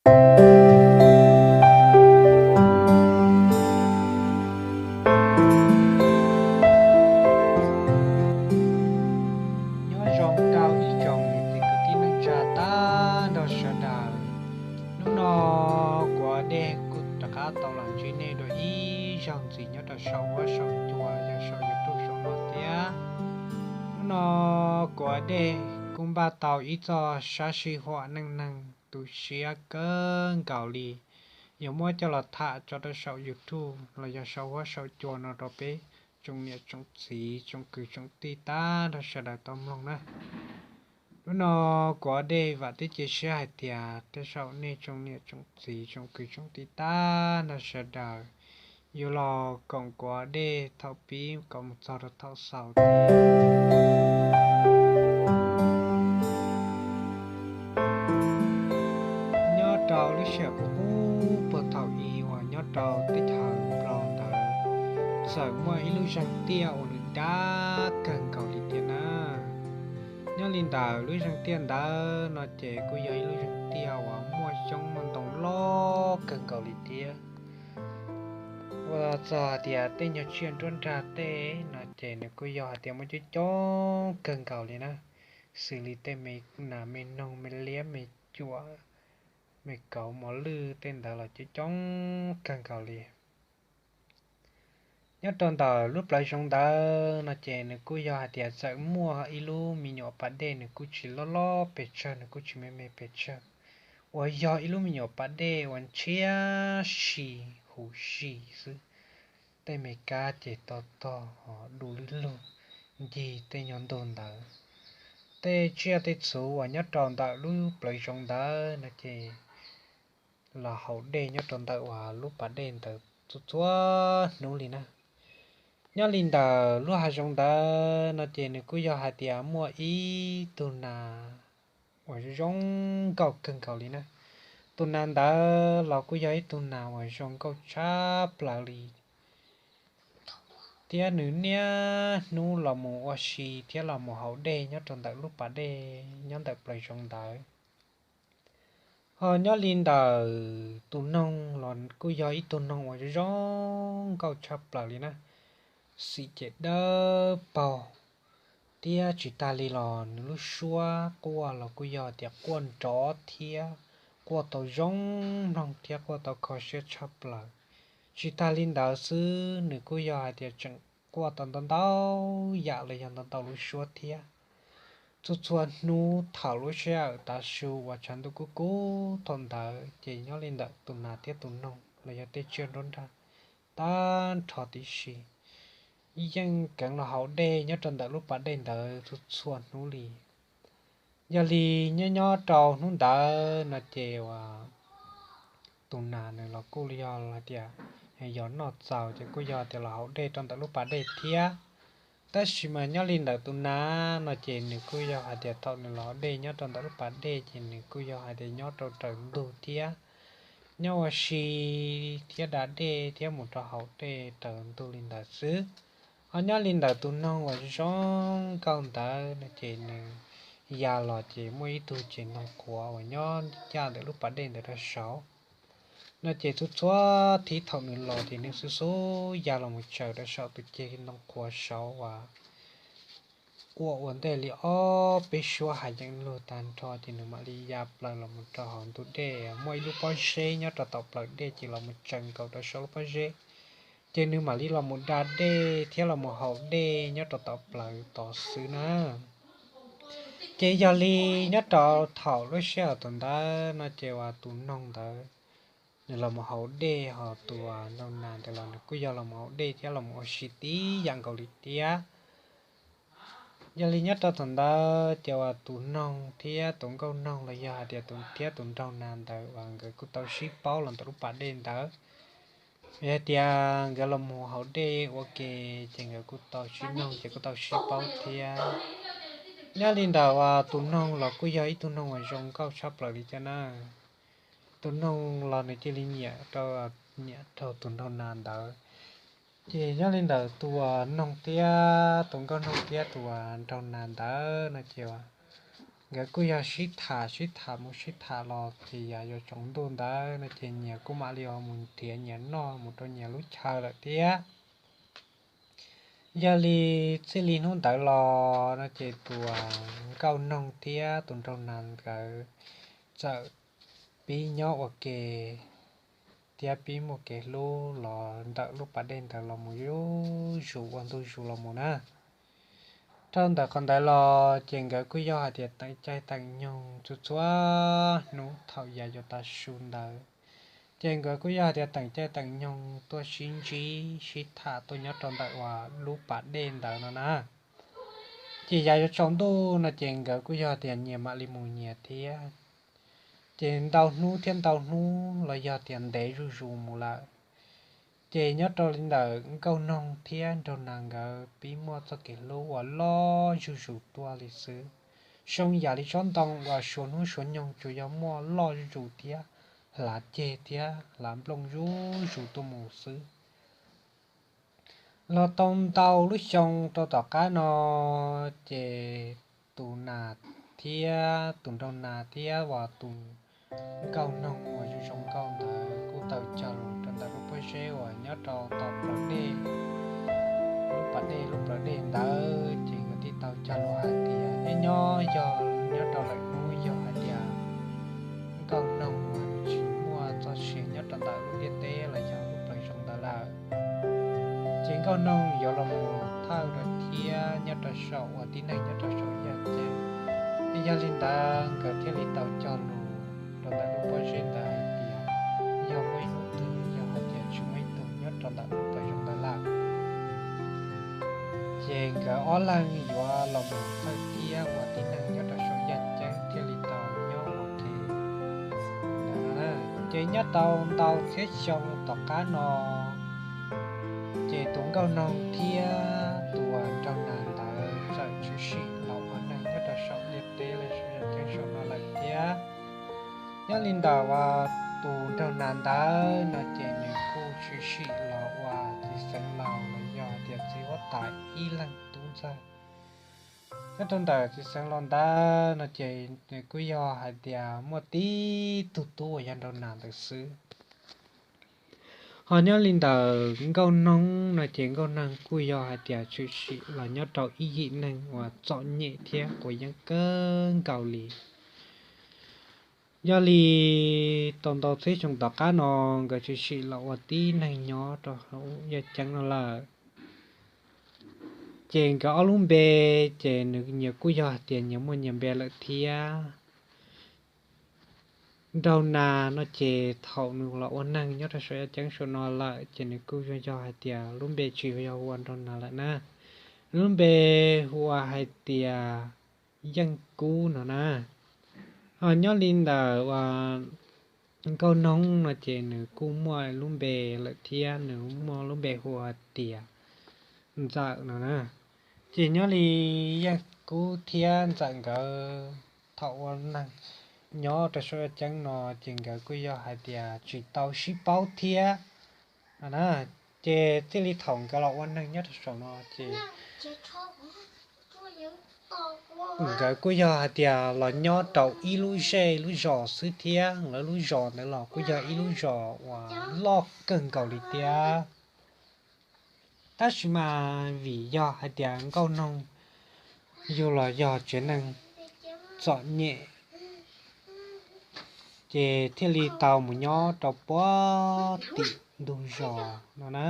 Nyob zoo rau ib tsoom niam txiv kwv tij neej tsa tag nrho sawv daws. Hnub no kuv Dej kuj rov qab tau los ntsib nej dua ib zaug ntxiv nyob rau saum huab saum cua yog saum YouTube saum no thiab. Hnub no kuv Dej kuj npaj tau ib txoj sab sij huam neej neeg tu siab kawg nkaus li, yuav muab coj los tham tso rau saum YouTube los yog saum huab saum cua no rau peb tsoom niam tsoom txiv tsoom kwv tsoom tij tag nrho sawv daws tau mloog na. Hnub no kuv Dej vam thiab cia siab hais tias tej zaum nej tsoom niam tsoom txiv tsoom kwv tsoom tij tag nrho sawv daws yuav los koom kuv Dej thaum pib kom mus txog rau thaum xaus thiab. Nyob rau lub sij hawm qub qub puag thaum i uas nyob rau teb chaws Nplog ntawd, txawm muaj ib lub zeeg tiaj uas nws dab kawg nkaus li tiag na. Nyob li ntawm lub zeeg tiaj ntawd no ces kuj yog ib lub zeeg tiaj uas muaj xyoob muaj ntoo loj kawg nkaus li thiab. Uas txog hais tias tej nyuag tsiaj nruab nrag tej no ces nws kuj yog hais tias muaj coob coob kawg nkaus li na, xws li tej me nas me noog me liab me cuam me kauv mos lwj tej ntawd los coob coob kawg nkaus li. Nyob rau ntawm lub plawv zoov ntawd no ces nws kuj yog hais tias txawm muaj ib lub me nyuam pas dej, nws kuj tsis loj loj pes tsawg, nws kuj tsis me me pes tsawg, uas yog ib lub me nyuam pas dej uas ntshiab si huv si xwb. Tej me kab ces tog tog ho du lug lug ncig tej nyuag ntug ntawd. Tej tsiaj tej txhu uas nyob rau ntawm lub plawv zoov ntawd no ces los haus dej nyob rau ntawm uas lub pas dej ntawd txhua txhua hnub li na. Nyob li ntawm lub hav zoov ntawd no ces nws kuj yog hais tias muaj ib tug nas uas zoo nkauj kawg nkaus li na. Tus nas ntawd los kuj yog ib tug nas uas zoo nkauj tshaj plaws li, thiab nws niaj hnub los mus ua si thiab los mus haus dej nyob rau ntawm lub pas dej nyob ntawm plawv zoov ntawd. Ho nyob li ntawm tus noog los kuj yog ib tug noog uas zoo nkauj tshaj plaws li na, xim ces dawb paug, thiab tsis tag li los nws lub suab quaj los kuj yog tias quaj nrov thiab quaj tau zoo mloog thiab quaj tau kho siab tshaj plaws. Tsis tag li ntawd xwb, nws kuj yog hais tias tseem quaj tau ntau ntau yam los yog ntau ntau lub suab thiab. Txhua txhua hnub thaum lub sij hawm tav su uas tshav ntuj kub kub thaum ntawd ces nyob li ntawm tus nas thiab tus noog los yog tej tsiaj nruab nrag tag nrho tib si yeej keev los haus dej nyob rau ntawm lub pas dej ntawd txhua txhua hnub li. Yog li nyob nyob rau hnub ntawd no ces uas tus nas nws los kuj yog hais tias yog noj txaus ces kuj yog tias los haus dej rau ntawm lub pas dej thiab. Tab sis mas nyob li ntawm tus nas no ces nws kuj yog hais tias thaum nws los haus dej nyob rau ntawm lub pas dej ces nws kuj yog hais tias nyob rau raws ntug thiab, nyob ua si thiab da dej thiab mus rau haus dej raws ntug li ntawd xwb. Ho nyob li ntawm tus noog uas zoo nkauj ntawd no ces nws ya los ces muaj ib tug cev ntoo qhuav uas nyob ncaj ntawm lub pas dej ntawd rau saud no ces txhua txhua thib thaum nws los ces nws xub xub ya los mus tsaws rau saum tus cev ntoo qhuav saud uas quaj ua ntej li ob peb suab hav yeem lug tag nrho ces nws mam li ya plaws los mus rau hauv ntug dej. Muaj ib lub pob zeb nyob rau tom plaws dej ces los mus tsaws nkaus rau saum lub pob zeb, ces nws mam li los mus da dej thiab los mus haus dej nyob rau tom plaws tod xwb na. Ces yog li nyob rau thaum lub sij hawm thaum ntawd no ces uas tus noog ntawd nws los mus haus dej, ho tus nraug nas ntawd los nws kuj yog los mus haus dej thiab los mus ua si tib yam nkaus li thiab. Yog li nyob rau thaum ntawd ces uas tus noog thiab tus nkauj noog los yog hais tias tus thiab tus nraug nas ntawd uas nkawd kuj tau sib paub los ntawm lub pas dej ntawd. Yog hais tias nkawd los mus haus dej ua ke ces nkawd kuj tau sib noog ces kuj tau sib paub thiab. Nyob li ntawd uas tus noog los kuj yog ib tug noog uas zoo nkauj tshaj plaws li thiab na. Tus noog los nws cia li nyiam rau, nyiam rau tus nraug nas ntawd. Ces nyob li ntawd tus noog thiab tus nkauj noog thiab tus nraug nas ntawd no ces nkawd kuj yog sib tham sib tham mus sib tham los ces yav yuav tsaus ntuj ntawd no ces nyias kuj mam li mus nrhiav nyias noj mus rau nyias lub chaw lawm thiab. Yog li txij li hnub ntawd los no ces tus nkauj noog thiab tus nraug nas nkawd txawm pib nyob ua ke thiab pib muaj kev hlub los ntawm lub pas dej ntawd los mus zuj zus ua ntu zus los mus na. Dhau ntawm qhov ntawd los ces nkawd kuj yog hais tias teem caij teem nyoog txhua txhua hnub thaum yav yuav tas su ntawd, ces nkawd kuj yog hais tias teem caij teem nyoog tuaj sib ntsib sib tham tuaj nyob rau ntawm uas lub pas dej ntawd no na. Ces yav yuav tsaus ntuj no ces nkawd kuj yog tias nyias mam li mus nyias thiab. Ces ntau hnub thiab ntau hnub los yog tias ntev zuj zus mus lawm, ces nyob rau li ntawm nkauj noog thiab nraug nas nkawd pib muaj txoj kev hlub uas loj zuj zus tuaj li xwb. Zoo yam li tsob ntoo uas suav hnub suav nyoog tsuas yog muaj loj zuj zus thiab hlav ceg thiab hlav nplooj zuj zus tuaj mus xwb. Los tau ntau lub xyoo rau tom qab no, ces tus nas thiab tus nraug nas thiab uas tus nkauj noog uas zoo zoo nkauj ntawd kuj tau cog lus rau ntawm lub pob zeb uas nyob rau tom plawv dej, lub pas dej lub plawv dej ntawd ces nkawd thiaj tau cog lus hais tias nyob nyob yog nyob rau lawm hnub yog hais tias nkauj noog uas nws tsis muaj txoj sia nyob rau ntawm lub ntiaj teb los yog lub plawv zoo ntawd lawm, ces nkauj noog yuav los mus thawj rau thiab nyob rau saum uas tib neeg nyob rau saum yaj ceeb. Es yog li ntawd nkawd thiaj li tau cog lus rau ntawm lub pob zeb ntawd hais tias yog muaj ib hnub twg yog hais tias tsis muaj ib tug nyob rau ntawm lub plawv zoo ntawd lawm, ces nkawd ob leeg yuav los mus thawj thiab ua tib neeg nyob rau saum yaj ceeb thiaj li tau nyob ua ke. Ces nyob tau ntau txhiab xyoo tom qab no, ces tus nkauj noog thiab tus nraug nas ntawd txawm tshwm sim los ua neeg nyob rau saum ntiaj teb los sis yaj ceeb saum no lawm thiab. Nyob li ntawm uas tus nraug nas ntawd no ces nws kuj tshwm sim los ua txiv xeev laus los yog hais tias txiv huab tais ib leeg tub ntxawg. Nyob rau ntawm txiv xeev laus ntawd no ces nws kuj yog hais tias muaj tib tug tub uas yog nraug nas ntawd xwb. Ho nyob li ntawm nkauj noog no ces nkauj noog kuj yog hais tias tshwm sim los nyob rau ib yim neeg uas txom nyem thiab quav yeeb kawg nkaus li. Yog li tau ntau txhiab xyoo tom qab no nkawd tshwm sim los ua tib neeg nyob rau hauv yaj ceeb no lawm. Ces nkawd ob lub npe ces nws nyias kuj yog hais tias nyias muaj nyias npe lawm thiab. Nraug nas no ces thaum nws los ua neeg nyob rau saum yaj ceeb saum no lawm ces nws kuj yog hais tias lub npe tsis yog hu ua nraug nas lawm na, nws lub npe hu ua hais tias Yeej Kub no na. Ho nyob li ntawm uas nkauj noog no ces nws kuj muaj lub npe lawm thiab, nws muaj lub npe hu hais tias Ntxawm no na. Ces nyob li Yeej Kub thiab Ntxawm nkawd thaum ua neeg nyob rau saum yaj ceeb no ces nkawd kuj yog hais tias tsis tau sib paub thiab no na. Ces txij li thaum nkawd los ua neeg nyob rau saum no ces nkawd kuj yog hais tias los nyob rau ib lub zej lub zos xwb thiab, lawv lub zos ntawd los kuj yog ib lub zos uas loj kawg nkaus li thiab. Tab sis mas vim yog hais tias nkauj noog yug los yog tsev neeg txom nyem, ces thiaj li tau mus nyob rau puag tim ntug zos no na.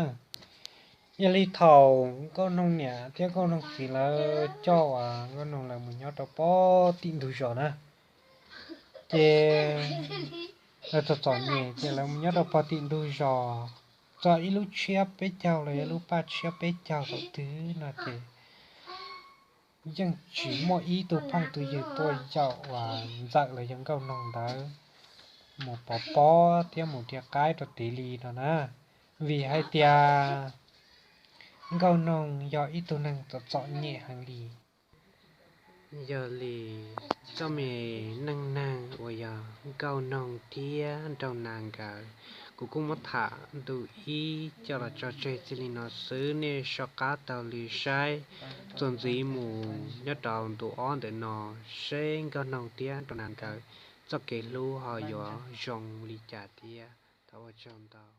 Yog li thaum nkauj noog niam thiab nkauj noog txiv lawv coj uas nkauj noog lawv mus nyob rau puag tim ntug zos na, ces lawv txom txom nyem ces lawv mus nyob rau puag tim ntug zos, txog ib lub tshiab peb caug los yog lub paj tshiab peb caug thaum twg no ces yeej tsis muaj ib tug phooj tug ywg tuaj yaum uas Ntxawm los yog nkauj noog ntawd mus pov pob thiab mus ria qaib rau tid li no na. Vim hais tias nkauj noog yog ib tug neeg txom txom nyem heev li. Yog li txoj me neej neeg uas yog nkauj noog thiab nraug nas nkawd Kuv kuj muab tham ntu ib coj los tso tseg txij li no xwb, nej soj qab taug li saib txuas ntxiv mus nyob rau ntu ob ntawm no, seb Nkauj Noog thiab Nraug Nas nkawd txoj kev hlub ho yuav zoo li cas thiab. Thov ua tsaug ntau.